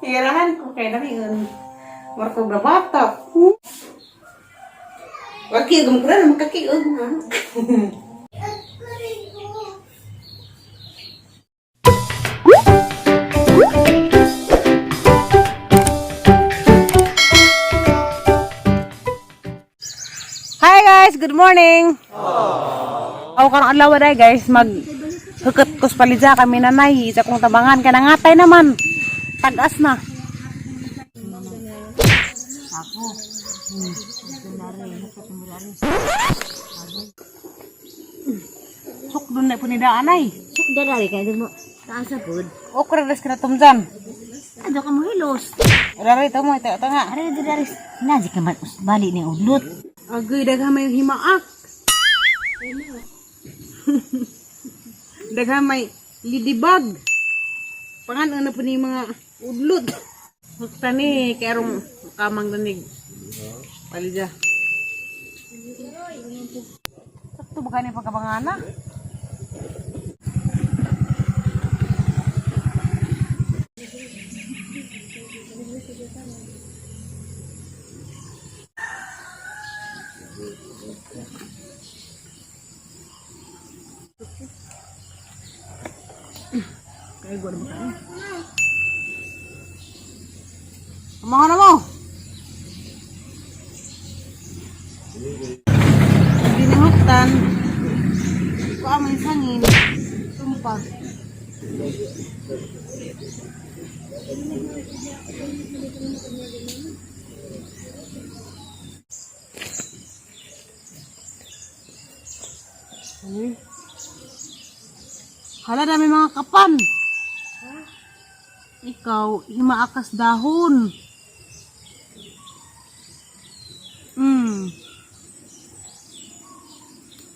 Hirahan ko kay dali un. Marko bata. Waki gum kura makaki un ha. Hi guys, good morning. Ako karong adlaw day guys, mag hukot kus palidya kami nanay isa kong tabangan kay nangatay naman. Tag-as na. Ako. Sok dun na po ni daanay. Sok darari kay mo. Taas sa pud. Okra res ka na tumjan. Ado ka mo hilos. Rari ito mo, ito, ito nga. Are darari. Naji ka man bali ni udlot. Agoy, daghan may himaak. Daghan may ladybug. Pangan na po ni mga udlot. Hukta ni, kay arong kamang danig. Palidya. Sakto ba kani pagkabangana? Kay gua na ba Mga na mo. Dinihuktan. Kuha may sangin. Tumpa. Uy. Hala, dami mga kapan. Ikaw, himaakas dahon.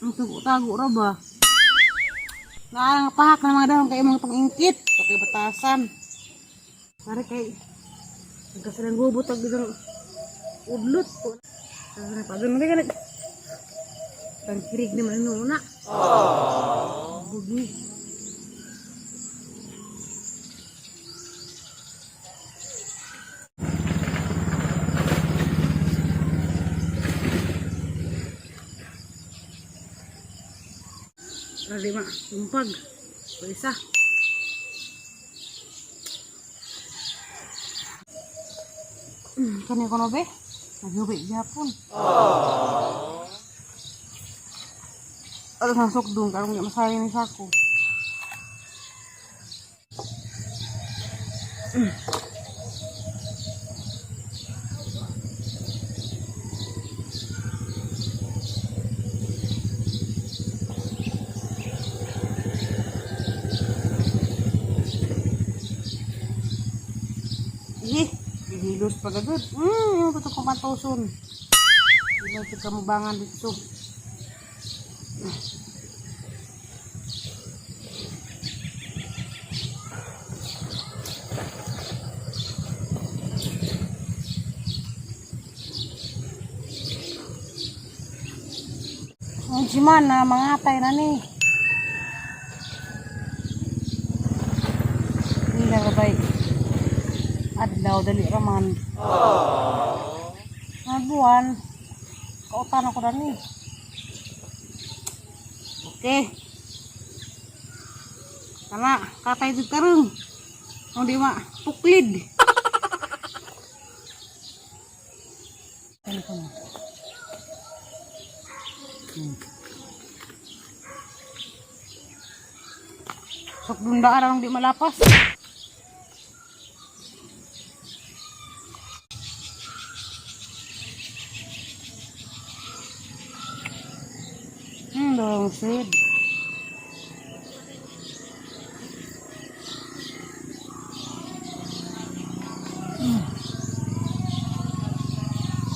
Ang tago-tago ra ba? Naang pahak na mga dahon kay imong pangingkit. Kay batasan. Pare kay nagkasilang gubo tag isang udlot. Tara pa dun ka nag Tangkirig naman ang una. Bugi. Tara lima, tumpag. O isa. Kani ko no be? Naghubi gyapon. Ato sang sukdong karon nga masayang ni sako. Ih, gihilos pa gagud. Yung gusto ko matuson. Ilaw sa kamubangan dito. Ang simana, mga atay na ni. Hindi na kabay. Adlaw, dali raman. Mga buwan, kautan ako na ni. Okay. Tama, katay dito karong. Kung di ma, puklid. Ano ko na? Sok dundaan ang di malapas. Dong sid.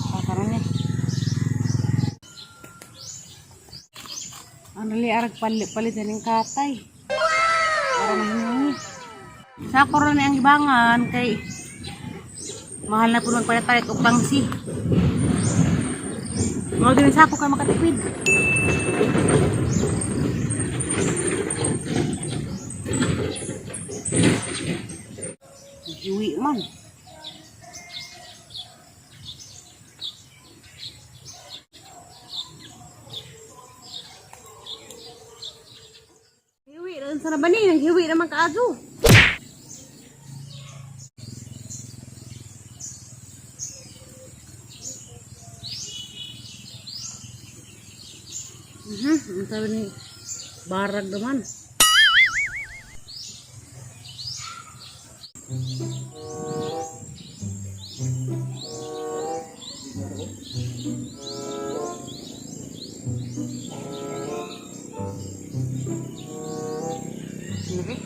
Kakaroon ni. Ang dali arag palit palit ng katay. Para mahingi. Sa korona ang ibangan kay mahal na po magpalit-palit og pangsi. Mao din sa ako kay makatipid. Iwi man. Asa ba ni? Nanghiwi naman kaadyo. Ang sabi ni barag naman. Okay.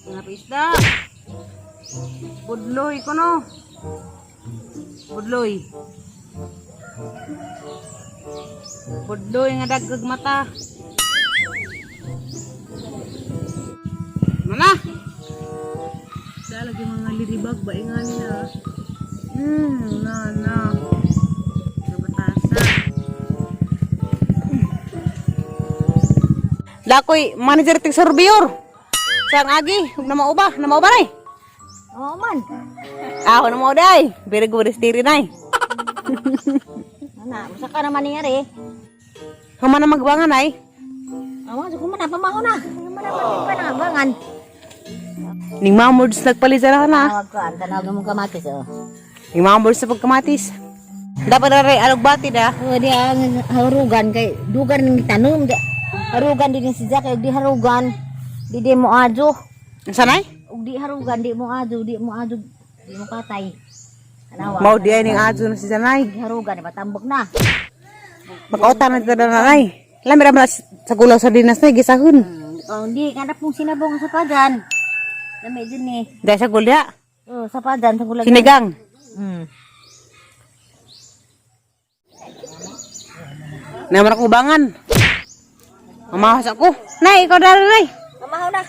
Mga isda. Budloy ko no. Budloy. Budloy nga dagag mata. Mana? Lagi mga liribag ba nga nila. Na na. Kabatasan. Dakoy manager ting surveyor. Sang agi, ug na mauba, na mauba ray. Oo man. Ako na mao day. Very good steering nay. Ana, usa ka naman niya re. Human na magbangan ay. Awa, so kumana pamahon na. Kumana pa na bangan. Ning mamords nagpalizara na. Tawag ko, ang tanaw mo kamatis oh. Ning mamords sa pagkamatis. Dapat na ray alog bati da. Oh, di ang harugan kay dugan ning tanom di. Harugan din si Jack di harugan. Di di mo adyo. Unsa nay? Ug di harugan di mo adyo, di mo adyo, di mo katay. Anawa. Mao di ay ning adyo na si Zanay. Di harugan di tambok na. Makauta na dito na nay. Lami ra man sa gulaw sa dinas nay gisahon. Oh, di kada pong sinabong sa padan. Lami din ni. Dahil sa gulya. Oh, sa padan sa gulag. Sinigang. Naman ako ubangan. Mamahos ako. Nay, ikaw dara nay. Mamahaw na.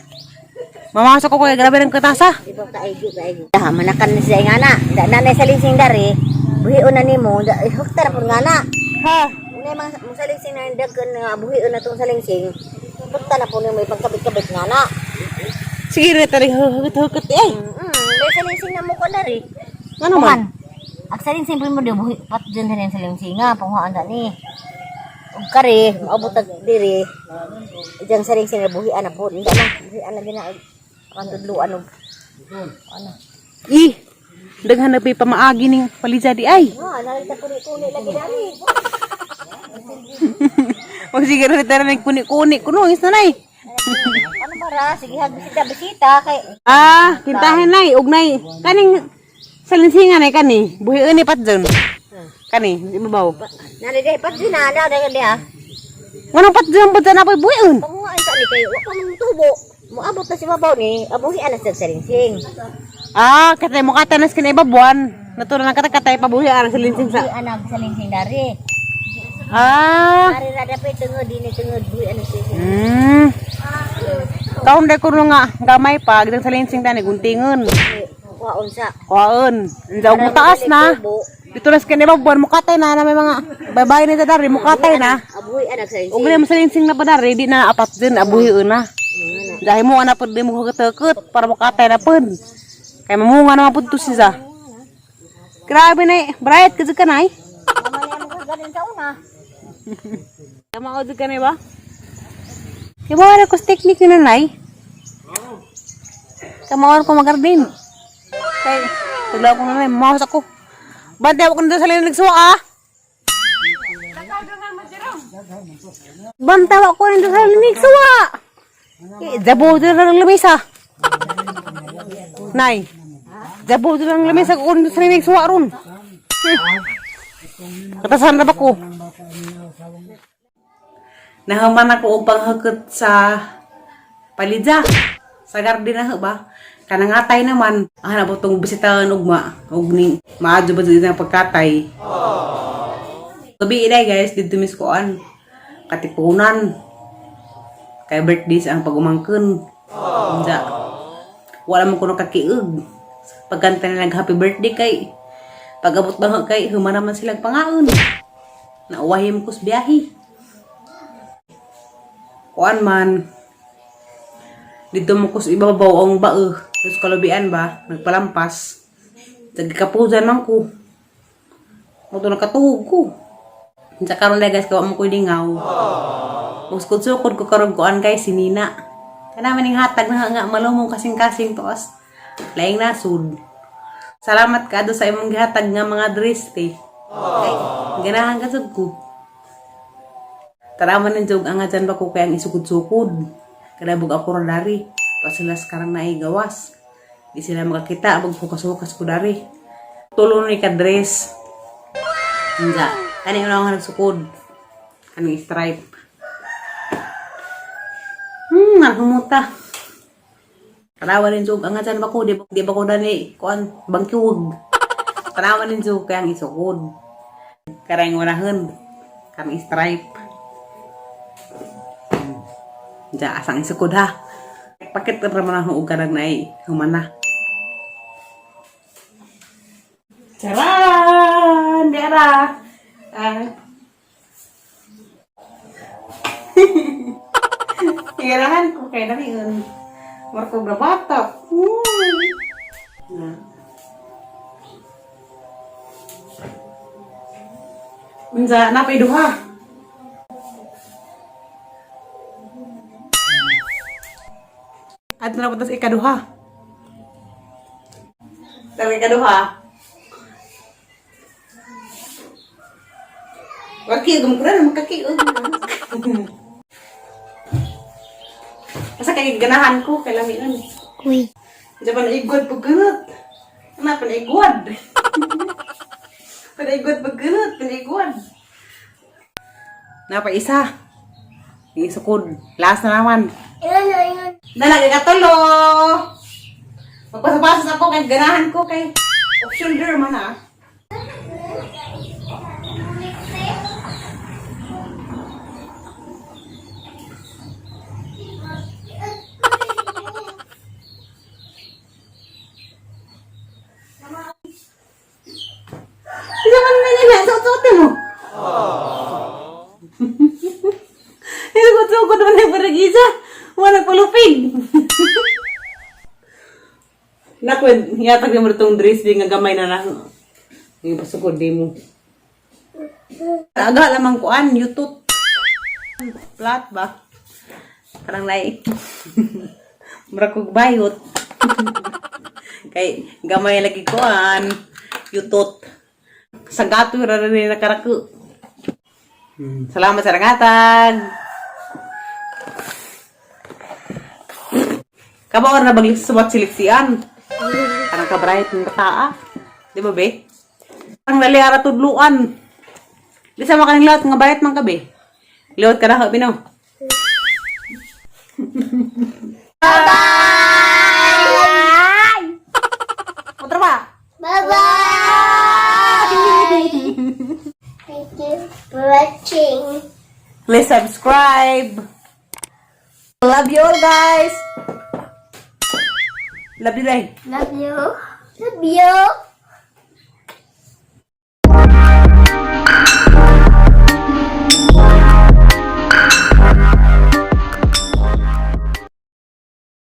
Mamahos ako kaya grabe ng katasa. Di ba kaigo kaigo. Ah, manakan na siya nga na. Da nanay sa lingsing dari. Buhion na nimo, da huktar pud nga na. Ha? Unay mga mo sa lingsing na daghan nga buhion na tong sa lingsing. Hukta na po nimo ipagkabit-kabit nga na. Sige na tari hukot-hukot eh. May sa lingsing na mo ko dari. Ano man? Ang sa lingsing po mo di buhi pat dyan sa lingsing nga panghuan na ni. Ug kari maabot tag diri. Ijang sa lingsing nga buhian na po. Hindi na buhian na gina kandudluan og ano. Ih, daghan na pa'y pamaagi ning palidya di ay. Ah, narita kuni-kuni lagi dami. O sige na tara ning kuni-kuni kuno is na nay. Ano ba ra? Sige, hag bisita bisita kay Ah, kintahin nay ug nay kaning salinsingan nay kani. Buhion ni patjon. Kani, di mabaw. Nani deh pat na na deh deh ah. Nganong patjon patjon na po'y buhion? Panguhaan sa ni kay wa pa man tubo. Moabot na si babaw ni, abuhi ana sa saringsing. Ah, katay mo katanas kini ibabuan. Natural na katay pabuhi ang salinsing sa. Buhi ana sa saringsing dari. Ah. Dari ra dapit tungod dini tungod buhi ana sa saringsing. Kaon dai kuno nga gamay pa agdang salinsing tani guntingon. Kuhaon sa. Kuan, unsa og mataas na. Dito na sa kini ibabuan mukatay na na may mga baybay na dari mukatay na. Abuhi ana sa Ug saringsing. na salinsing na pa dari di na apat din abuhi na. Dahil mo ana pud di mo katakot para mukatay na pud. Kay mamunga naman pud to siya. Grabe na eh. Bright ka ka nay. Mama niya mo kaganin sa una. Tama ka na ba? Kaya ba wala ko sa technique ni nanay? Kamawan ko magardin. Kay, tuglaw ko nanay, mamahos ako. Bantay ako nito sa linigsuwa ah! Bantay ako nito sa linigsuwa! Eh, jabo dito na ng lamesa. Nay, jabo dito ng lamesa ko nito sa linigsuwa ron. Katasan na ba ko? Nahaman ako og panghakot sa palidya. Sa garden na ba? Kanangatay naman. Ah, na tong bisitahan ugma. Og ning maadyo ba dito ang pagkatay. Gabi inay guys, dito mis koan. Katipunan. Kay birthday sa ang pagumangkon. Unja. Wala man kuno kakiug. Pagkanta nila happy birthday kay pag-abot ba kay human naman silang pangaon. Nauwahim ko sa biyahe. Kuan man. Dito mo kus ibabaw ang bao. Tapos kalubian ba? Nagpalampas. Nagkapusan man ko. Mo to nakatuhog ko. Sa karon na guys, kawa mo ko lingaw. Sukod-sukod ko karon kuan guys, si Nina. Kana man ning hatag na nga malumong kasing-kasing toas. Laing nasud. Salamat ka do sa imong gihatag nga mga dress te. Kay ganahan ka sud ko. Tara man ng jog ang dyan ba ko kaya ang isukod-sukod. Kadabog ako ra dari. Pa sila sekarang naigawas. Di sila makakita abog hukas-hukas ko dari. Tulo ni ka dress. Nga. Kani una nga nagsukod. Kani stripe. Nahumuta. Tanawa rin jog ang dyan ba ko di ba ko dani kuan bangkiwag. Tanawa rin jog kaya ang isukod. Karang unahon. Kani stripe. Diya, asang isukod ha. Pakit ka naman ang og karang naay humana. Charan! Dera! Ah. Hirahan ko kay dali yun. Marko grabatak. Na. Unsa napay duha. At na punta sa ikaduha. Sa ikaduha. Waki, gumukura na makaki. Basta kay ganahan ko, kay lami nun. Uy. Diyan pa naigwad pag ganot. Ano, panaigwad. Panaigwad pag ganot, panaigwad. Napa isa. Yung isukod. Last na naman. Ilan na yun? Nalagay ka tulo. Magpasapasas ako kay ganahan ko kay off shoulder man ah. Hindi man na nila suot-suotin mo. Sukod-sukod man ang paragisa. Wala palupig. Naku, yatag mo itong dress di nga gamay na lang. Yung pasukod di mo. Aga lamang kuan, YouTube. Flat ba? Karang lai. Murag kog bayot. Kay gamay lagi kuan, YouTube. Sa gato ra rin nakarako. Salamat sa rangatag. Kabaw na baglik sa subat siliksian. Parang kabright ng kataa. Di ba, be? Ang naliara tudluan. Di sa makaning lahat nga bright man ka, be. Liwat ka na, binaw. Bye! Otro ba? Bye-bye! Thank you for watching. Please subscribe. Love you all, guys. Love you, Day. Love you. Love you.